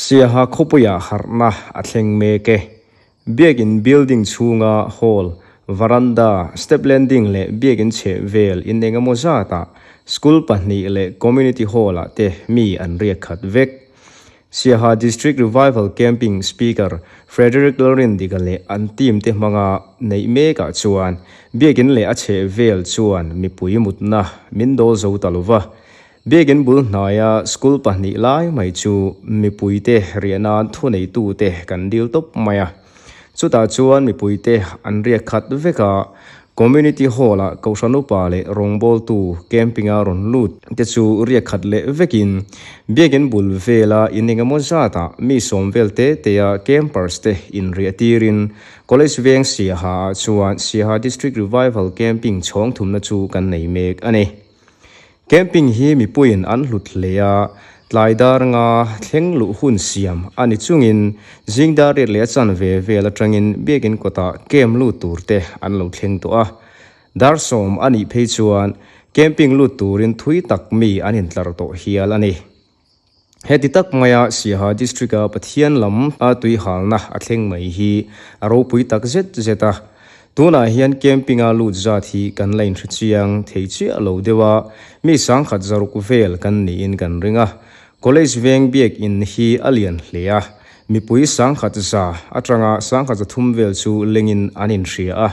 Siaha khawpuiah harhna a thleng mek e. Biakin building chhunga hall, varanda, step landing leh biakin chheh vel in engemaw zatah school pahnih leh community hall ah te mi an riak khat vek. Siaha District Revival Camping Speaker Frederick Lalrindika leh an team te hmanga neih mekah chuan biakin leh a chheh vel chuan mipui mutna min dawl zo ta lova. Biakin bul hnaia school pahnih lai mai chu mipuite riah nan thuneitute kan dil tawp mai a. Chutah chuan mipuite an riak khat vek a, Community Hall-ah Kohhran upa leh rawngbawltu camping-a rawn lut te chu riak khat leh vekin Biakin bul vela in engemaw zatah mi sawm vel te tea campers te inriah tirin College veng Siaha-ah chuan Siaha District Revival Camping chhawng thumna chu kan nei mek a ni. Camping hi mipuiin an hlut hle a, tlai dar nga thleng luh hun siam a ni chungin zing dar riat leh a chanve vel atangin biakin kawtah camp lut tur te an lo thleng tawh a. Dar sawm a nih phei chuan camping lut turin thui tak mi an intlar tawh hial a ni. Heti tak maia Siaha District-a Pathian lam a tuihalna a thleng mai hi a ropui tak zet zet a. Tunah hian camping-a lut zat hi kan la inhre chiang thei chiah lo deuh a, mi sangkhat zaruk vel kan niin kan ring a. College veng biak in hi a lian hle a, mipui sangkhat za atanga sangkhat zathum vel chu lengin an inhria a.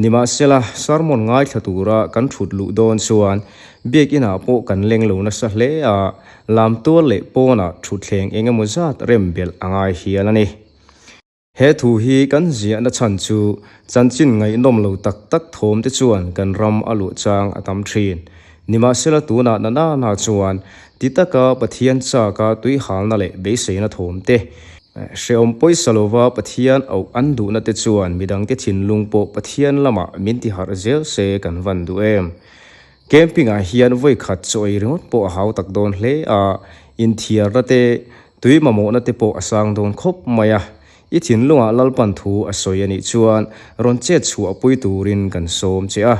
Nimahsela, sermon ngaithla tura kan thut luh dawn chuan biakinah pawh kan leng lo nasa hle a, lam tual leh pawnah thutthleng eng emaw zat rem belh a ngai hial a ni. He thu hi kan ziahna chhan chu chanchin ngaihnawm lo tak tak thawm te chuan kan ram a luh chang a tam thin. Nimahsela tunah na nana chuan ti taka Pathian chaka tuihalna leh beiseina thawm te, Hrehawm pawisa lova Pathian auh an duhna te chuan midangte thinlung pawh Pathian lamah min ti harh zel se kan van duh em? Camping ah hian vawi khat chaw ei ringawt pawh a hau tak dawn hle a, inthiarna te, tui mamawhna te pawh a sang dawn khawp mai a. I thinlungah Lalpan thu a sawi a nih chuan rawn chet chhuah pui turin kan sawm che a.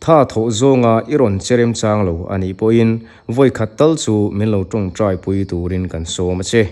Tha thawh zawnga i rawn che remchang lo a nih pawhin vawi khat tal chu min lo tawngtai pui turin kan sawm a che.